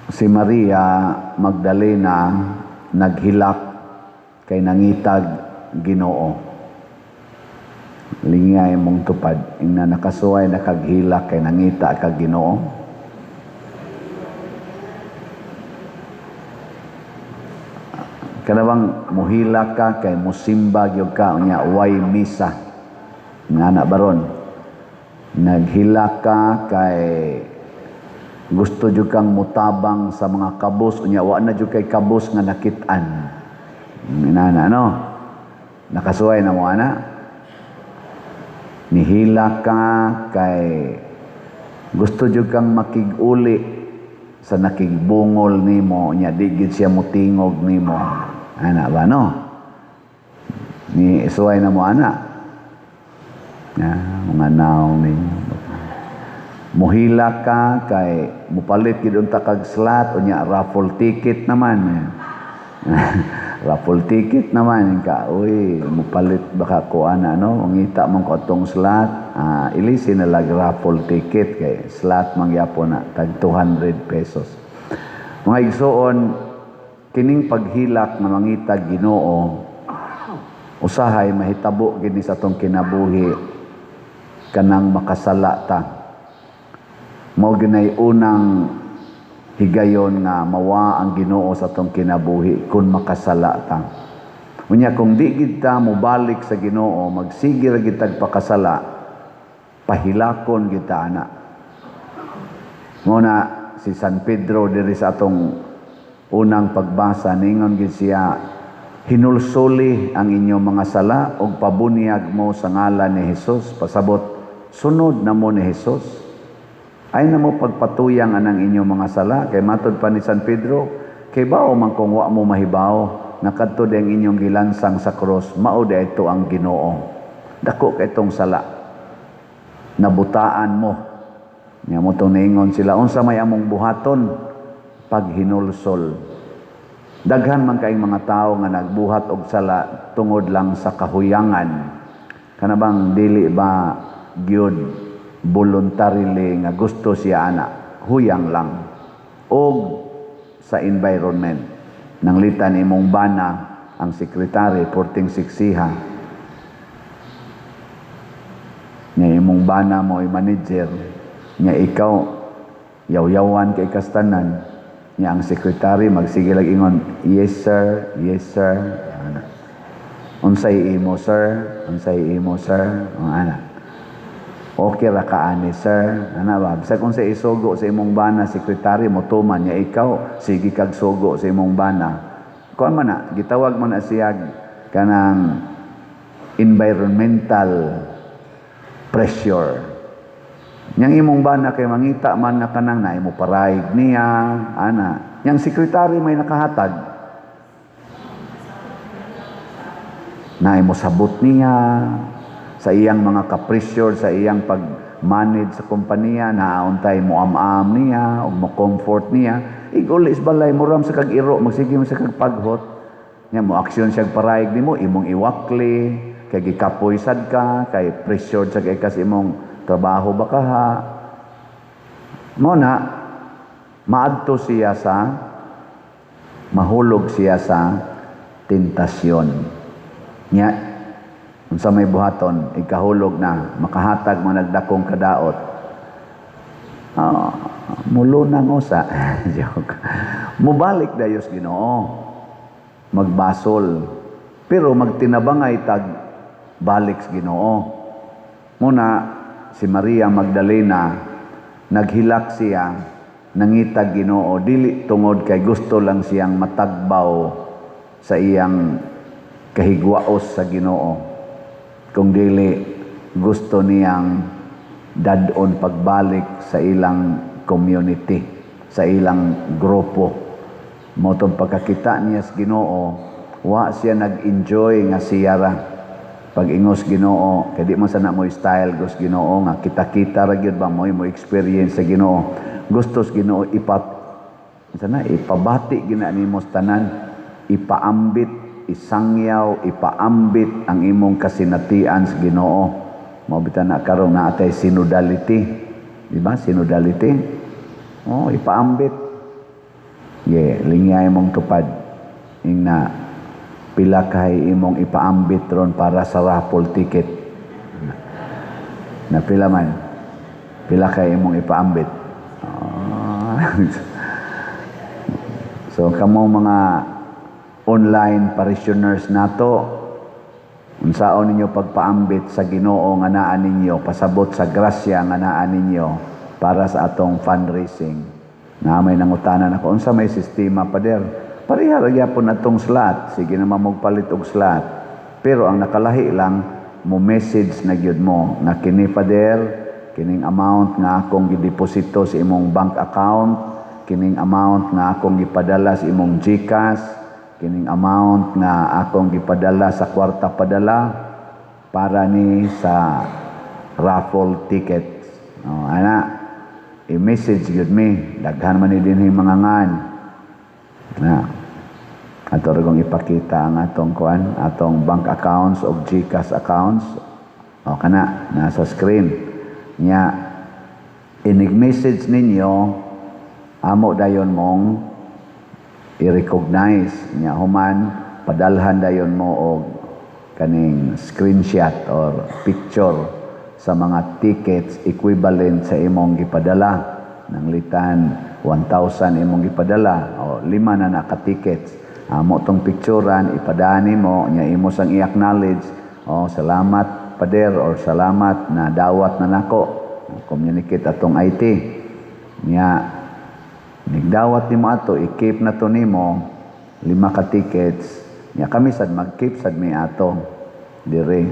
Si Maria Magdalena naghilak kay nangitag Ginoo. Lingay mong tupad, ingna nakasuway na kaghilak kay nangita kag Ginoo. Kanabang muhilak ka kay musimba gyud ka unya way misa. Nga na baron. Naghilak ka kay gusto jud kang mutabang sa mga kabus unya wa na jud kay kabus nga nakit-an. Inana no. Nakasuway na mo ana. Nihilak ka kay gusto jud kang makig-uli sa nakigbungol nimo unya di gid siya motingog nimo. Ana ba no? Ni suway na mo ana. Na mga naong ninyo. Muhila ka kay mupalit gid unta kag slot unya raffle ticket naman. Raffle ticket naman ka. Uy, mupalit baka ko ana no, mangita man ko atong slot, ilisi na lag raffle ticket kay slot man gyapon na tag 200 pesos. Mga igsoon, kining paghilak nga mangita Ginoo usahay mahitabo gini sa atong kinabuhi kanang makasala ta. Mao ginay unang higayon nga mawa ang Ginoo sa atong kinabuhi kun makasala ta. Unya kung di gid ta mobalik sa Ginoo, magsige ra gid tag pakasala, pahilakon gid ta ana. Mao na si San Pedro diri sa atong unang pagbasa ningon gid siya, hinulsuli ang inyong mga sala ug pabunyag mo sa ngalan ni Hesus. Pasabot, sunod na mo ni Hesus. Ay na mo pagpatuyang anang inyong mga sala. Kay matod pa ni San Pedro, kay bao man kung wa mo mahibaw, nakadto di ang inyong gilansang sa krus, mao di ito ang Ginoo. Dako kay itong sala. Nabutaan mo. Nya mo tong niingon sila, unsa may among buhaton? Paghinulsol. Daghan man kaayong mga tawo nga nagbuhat og sala tungod lang sa kahuyangan. Kana bang dili ba gyud voluntarily nga gusto siya ana, huyang lang. Og sa environment, nanglitan imong bana ang sekretary porting siksiha. Nya imong bana mo ay manager, nya ikaw yaw-yawan kay kastanan. Nya ang sekretary magsige lang ingon, yes sir, yes sir. Ana. Unsay imo sir? Unsay imo sir? Ana. Okay ra ka ani sir. Ana ba? Bisag unsay isugo sa imong bana sekretary mo tuman, nya ikaw sige kag sugo sa imong bana. Kuan man na, gitawag man na siya kanang environmental pressure. Yang imong bana kay mangita man na kanang na imo paraig niya, ana. Yang sekretary may nakahatag. Na imo sabot niya sa iyang mga kapressure, sa iyang pag-manage sa kompanya, naauntay mo am-am niya, o mo comfort niya. Iguli is balay mo ram sa kag-iro, magsige mo sa kagpaghot. Nya mo aksyon siya paraig nimo, imong iwakli, kay gikapoy sad ka, kay pressured sa kay kas imong trabaho ba ka ha? Mo na, maadto siya sa, mahulog siya sa tentasyon. Nya, unsa may buhaton, ikahulog na, makahatag mo nagdakong kadaot. Mulunang usa. Joke. Mubalik dayos Ginoo. Magbasol. Pero magtinabangay tag balik sa Ginoo. Muna, si Maria Magdalena, naghilak siya, nangitag Ginoo, dili tungod kay gusto lang siyang matagbaw sa iyang kahigwaos sa Ginoo. Kung dili gusto niyang dadon pagbalik sa ilang community, sa ilang grupo. Motong pagkakita niya sa Ginoo, wa siya nag-enjoy nga siya ra. Pag-ingos Ginoo, kay di man sana mo style gos Ginoo nga kita-kita ra gyud ba mo mo experience sa Ginoo. Gusto sa Ginoo ipat sana ipabati gina nimo sa tanan, ipaambit, isangyaw, ipaambit ang imong kasinatian sa Ginoo. Mao bitan na karon naa tay synodality. Di ba? Synodality. Oh, ipaambit. Ge, lingyay mong tupad. Ingna pila kay imong ipaambit ron para sa raffle ticket. Na pila man? Pila kay imong ipaambit? Ah. So kamo mga online parishioners nato, unsaon ninyo pagpaambit sa Ginoo nga naa ninyo, pasabot sa grasya nga naa ninyo para sa atong fundraising. Na may nangutanan ako, unsa may sistema, Pader? Pareha ra gyapon atong slot, sige naman magpalit og slot. Pero ang nakalahi lang, mo message na gyud mo nga kini, Father, kining amount nga akong gideposito sa imong bank account, kining amount nga akong gipadala sa imong GCash, kining amount nga akong gipadala sa Kwarta Padala para ni sa raffle tickets. Oh, ana, i-message gyud mi, daghan man ni dinhi mga ngan. Na ato ra kong ipakita ang atong kuan, atong bank accounts o GCash accounts. O kana nasa screen. Nya inig message ninyo, amo dayon mong i-recognize. Nya human, padalhan dayon mo og kaning screenshot or picture sa mga tickets equivalent sa imong gipadala. Nanglitan 1,000 imong gipadala o lima na naka tickets, amo tong picturean, ipadani mo. Nya imo sang i-acknowledge, "Oh, salamat, Pader," or "Salamat, na dawat na nako." Communicate atong IT. Nya nigdawat nimo ato, i-keep na to nimo lima ka tickets. Nya kami sad mag-keep sad mi ato dire.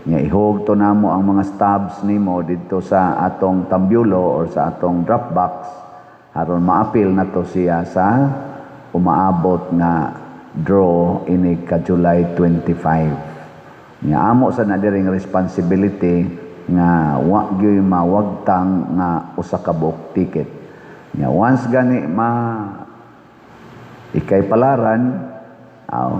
Nya ihog to namo ang mga stubs nimo didto sa atong tambyulo or sa atong drop box aron maapil na to siya sa umaabot nga draw inig ka July 25. Nya amo sa na diring responsibility nga wa gyud mawagtang nga usa ka buok ticket. Nya once gani ma ikay palaran, aw,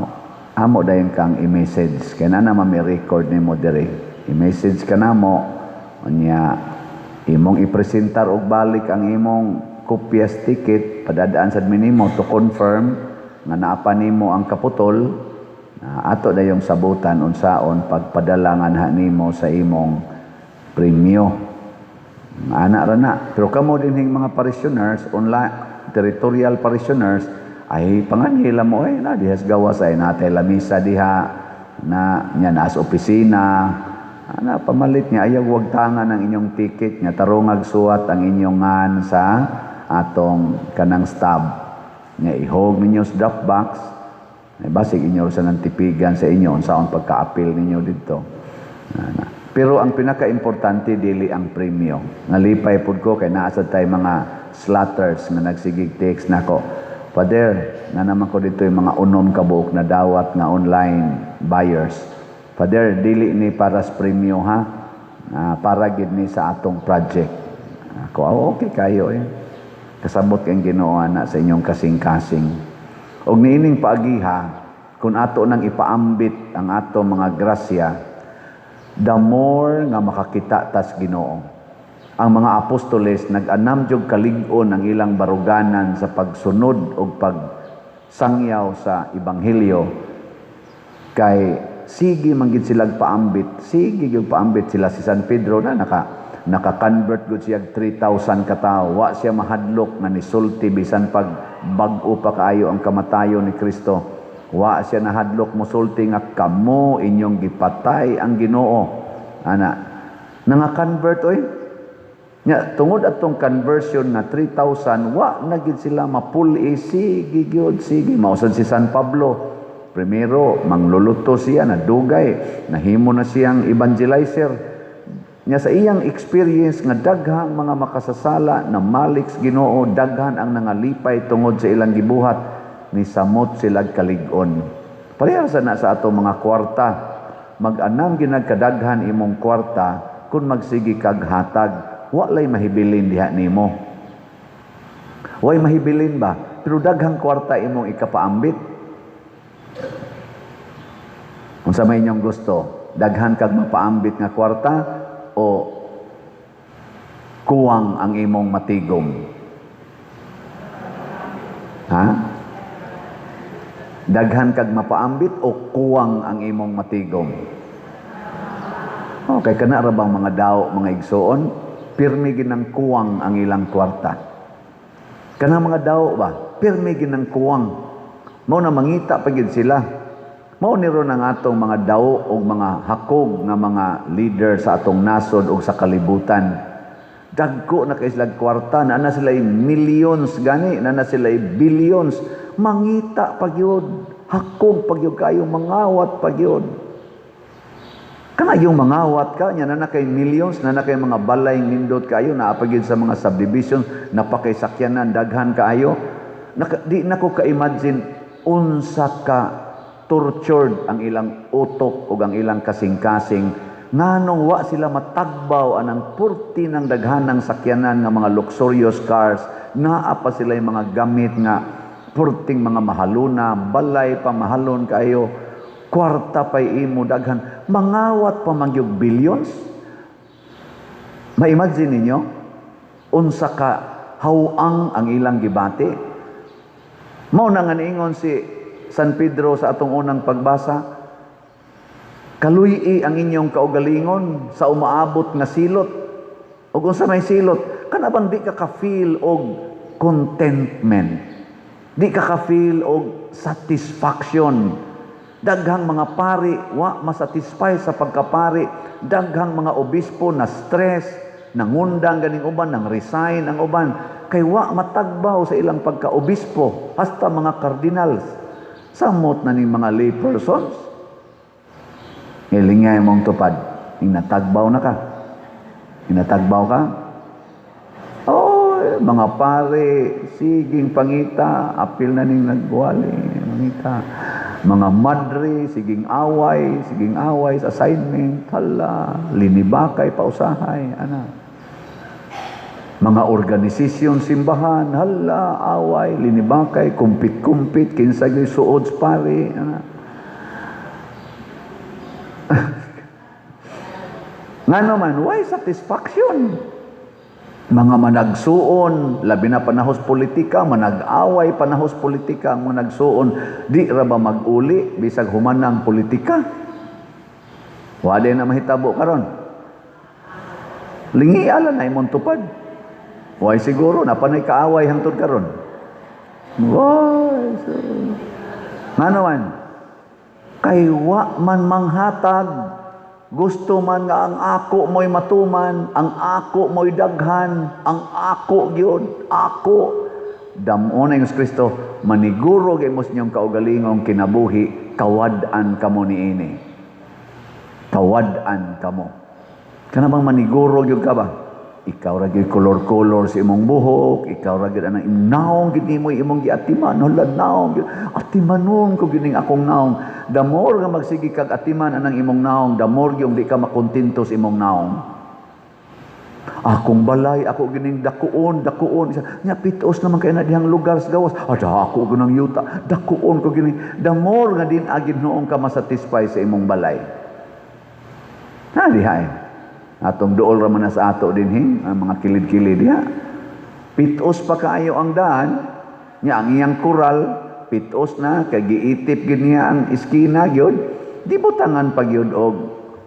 amo dayon kang i-message kay na naman may record nimo diri. I-message ka namo, unya imong ipresentar og balik ang imong kopyas ticket, padadaan sad minimo to confirm nga naa pa nimo ang kaputol na ato dayong sabutan unsaon pagpadala nga nimo sa imong premyo. Ana ra na. Pero kamo dinhing mga parishioners, online territorial parishioners, ay panganhila mo ay na dihas gawas ay natay lamisa diha na nya naas opisina ana, pamalit niya, ayaw wagtangan ang inyong ticket. Nga tarongag suwat ang inyong ngan sa atong kanang stub nga ihog ninyo sa drop box, ay basig inyo sa nang tipigan sa inyo unsaon pagka-apil ninyo didto. Ana. Pero ang pinaka-importante dili ang premyo. Nalipay pud ko kay naa sad tay mga slotters nga nagsigig text nako. "Father, na naman ko dito yung mga unom ka buok na dawat nga online buyers. Father, dili ni para sa premyo ha. Ah, para gid ni sa atong project." Ako, "Oh, okay kayo eh." Kasabot kang Ginoo na sa inyong kasing-kasing. Og niining paagiha, kung ato nang ipaambit ang ato mga grasya, the more nga makakita tas Ginoo. Ang mga apostoles nag-anam jud kalig-on ang ilang baruganan sa pagsunod og pagsangyaw sa ebanghelyo kay sige man gid silag paambit, sige gyud paambit sila. Si San Pedro na naka-convert gud siya 3,000 ka tawo, wa siya mahadlok nga nisulti bisan pag bag-o pa kaayo ang kamatayon ni Kristo. Wa siya nahadlok mosulti nga kamo inyong gipatay ang Ginoo. Ana, nanga-convert oy. Nya tungod atong conversion nga 3,000, wa na gid sila mapuli, sige gyud, sige. Mao sad si San Pablo. Primero mangluluto siya, nadugay, nahimo na siyang evangelizer. Nya sa iyang experience nga daghang mga makasasala na malik sa Ginoo, daghan ang nangalipay tungod sa ilang gibuhat, ni samot sila kalig-on. Pareha sa na sa atong mga kwarta. Mag-anam ginagkadaghan imong kwarta kung magsige kag hatag, walay mahibilin diha nimo. Way mahibilin ba? Pero daghang kwarta imong ikapaambit. Unsa may inyong gusto? Daghan kag mapaambit nga kwarta o kuwang ang imong matigom? Ha? Daghan kag mapaambit o kuwang ang imong matigom? Okay, kana ra bang mga daw, mga igsoon, pirmi ginang kuwang ang ilang kwarta. Kana mga daw ba, pirmi ginang kuwang. Mao na mangita pa gyud sila. Mao ni ron ang atong mga daw o mga hakog nga mga leader sa atong nasod o sa kalibutan. Dagko na kay sila kwarta, naa na sila millions gani, naa na sila billions. Mangita pa gyud, hakog pa gyud kayo, mangawat pa gyud. Kana yung mangawat ka, nya na na kay millions, na na kay mga balay nindot kayo, naa pa gyud sa mga subdivision, napakay sakyanan, daghan kaayo. Naka, di na ko ka-imagine unsa ka tortured ang ilang utok ug ang ilang kasing-kasing, nganong wa sila matagbaw anang purti ng daghanang sakyanan nga mga luxurious cars, naa pa sila yung mga gamit nga purting mga mahaluna, balay pa mahalon kayo, kwarta pa'y imo daghan, mangawat pa man gyud billions. Ma-imagine ninyo unsa ka hawang ang ilang gibati. Mao na nga niingon si San Pedro sa atong unang pagbasa, "Kaluy-i ang inyong kaugalingon sa umaabot nga silot." Ug unsa may silot? Kana bang di ka ka-feel og contentment? Di ka ka-feel og satisfaction? Daghang mga pari wa masatisfy sa pagkapari, daghang mga obispo na stress, nangundang ganing uban, nang resign ang uban kay wa matagbaw sa ilang pagkaobispo, hasta mga cardinals. Samot na ning mga lay persons. Hilingay mong tupad, inatagbaw na ka. Inatagbaw ka? Oh, mga pare, siging pangita, apil na ning nagwali, mangita. Mga madre, siging away sa assignment, hala, linibakay, pausahay, ana. Mga organisasyon simbahan, hala, away, linibakay, kumpit-kumpit, kinsa gyud suod sa pare, ana. Nga naman, why satisfaction? Mga managsuon, labi na panahos politika, manag-away panahos politika, ang managsuon, di ra ba mag-uli, bisag humanang politika? Wa din na mahitabo karon. Lingi ala na imong tupad. Why siguro, napanay kaaway hangtod karon. Why? So, nga naman, kay wa man manghatag, gusto man nga ang ako mo'y matuman, ang ako mo'y daghan, ang ako gyud, ako. Dam-on na Yesus Kristo, maniguro gyud mo sa inyong kaugalingong kinabuhi, kawad-an kamo niini. Kawad-an kamo. Kana bang maniguro gyud ka ba? Ikaw ra gyud color-color sa imong buhok, ikaw ra gyud anang naong gyud nimo imong giatiman, hala naong gyud. Atimanon ko gyud ning akong naong. The more nga magsige kag atiman anang imong naong, the more gyud di ka makontento sa imong naong. Akong balay, ako gining dakuon, dakuon. Isa, nya pitos naman kay na dihang lugar sa gawas. Ada ako gunang yuta, dakuon ko gini. The more nga din agin noong ka masatisfy sa imong balay. Ha diha eh. Atong duol ra man na sa ato dinhi, ang mga kilid-kilid diha. Pitos pa kaayo ang daan, nya ang iyang kural, pitos na kay giitip gid niya ang iskina gyud, di butangan pa gyud og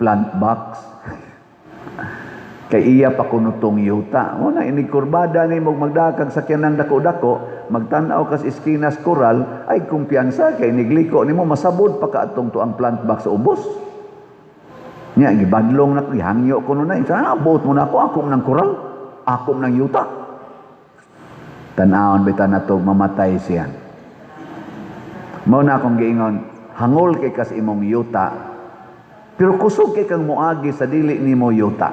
plant box. Kay iya pa kuno tong yuta. Mo na inig kurbada nimo magdakag sakyanan dako-dako, magtan-aw kas iskina sa kural, ay kumpiyansa kay nigliko nimo masabod pa ka atong tuang plant box sa ubos. Nya gibadlong na ko, gihangyo ko na. Sa abot mo na ako, ako ng kural, ako ng yuta. Tan-awon bitaw nato mamatay siya. Mao na akong giingon, hangol kay kas imong yuta, pero kusog kay kang moagi sa dili nimo yuta.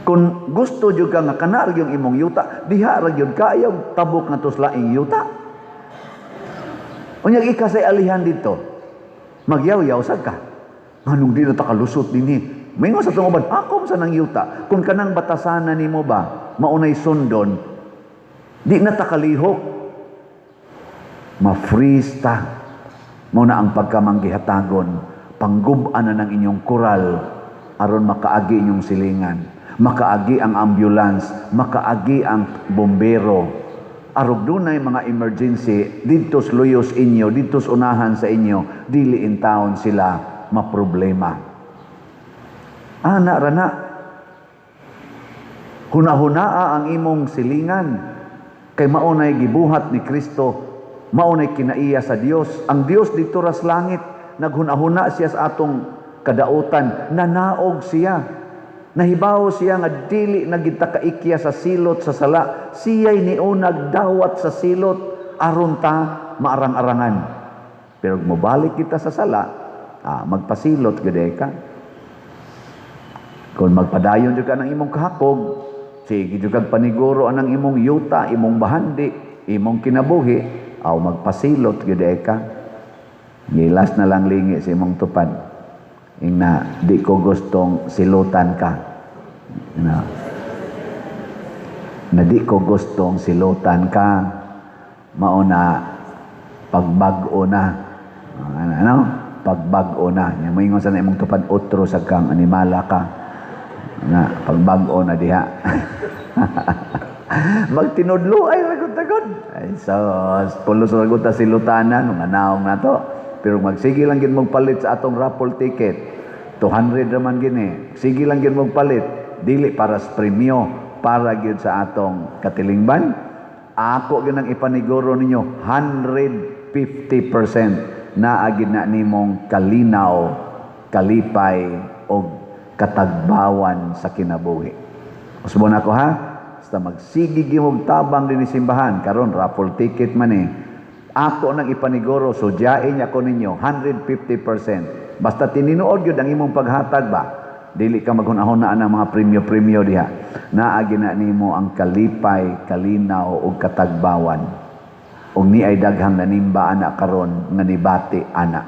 Kung gusto jud ka nga kana ra gyud imong yuta, diha ra gyud ka, ayaw tabok nga tos laing yuta. Unya ikasay alihan dito, magyaw-yaw sad ka. Anong di na ta kalusot dinhi? Maingon sa itong uban, ako sa nang yuta. Kung kanang batasanan nimo ba, maunay sundon, di na ta kalihok. Ma-freeze ta. Mao na ang pagkamanggihatagon, panggub-an na ng inyong kural, aron makaagi inyong silingan, makaagi ang ambulance, makaagi ang bombero. Arog dunay mga emergency didto sa luyos inyo, didto sa unahan sa inyo, dili in taon sila maproblema. Ana ra na. Hunahunaa ang imong silingan kay mao nay gibuhat ni Kristo, mao nay kinaiya sa Dios. Ang Dios didto ra sa langit, naghunahuna siya sa atong kadautan, nanaog siya. Nahibaw siya nga dili na gyud ta kaikya sa silot sa sala. Siya'y niunag dawat sa silot aron ta maarang-arangan. Pero mobalik kita sa sala, magpasilot gyud ka. Kung magpadayon jud ka ng imong kahakog, sige jud kag paniguro anang imong yuta, imong bahandi, imong kinabuhi, aw magpasilot gyud ka. Gilas na lang lingi sa imong tupad. Ingna, di ko gustong silutan ka. Na di ko gustong silutan ka, mao na pagbag-o na. Ano, ano? Pagbag-o na. Nya moingon sa na imong tupad, otro sa kang animala ka. Na pagbag-o na diha. Magtinudlo ay ragot-ragot. Ay so, pulos ragot ta silutanan mga naong nato. Pero magsige lang gid magpalit sa atong raffle ticket. 200 raman gini. Sige lang gid magpalit. Dili para sa premyo, para gyud sa atong katilingban. Ako gyud ang ipaniguro ninyo 150% naa gid na nimong kalinaw, kalipay og katagbawan sa kinabuhi. Usbon ako ha. Basta magsige gyud mong tabang dinhi simbahan karon, raffle ticket man eh. Ako nang ipaniguro, sudyain niya ko ninyo 150%. Basta tininuod gyud ang imong paghatag ba. Dili ka maghunahuna ang mga premyo-premyo diha. Naa na nimo ang kalipay, kalinaw ug katagbawan. Ug ni ay daghang nanimba ana karon nga nibati ana.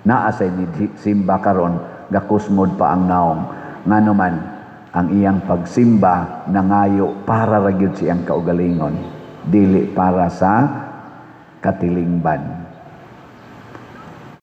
Naa say ni simba karon gakusmod pa ang naong. Ngano man ang iyang pagsimba nangayo para ra gyud siyang kaugalingon, dili para sa katilingban.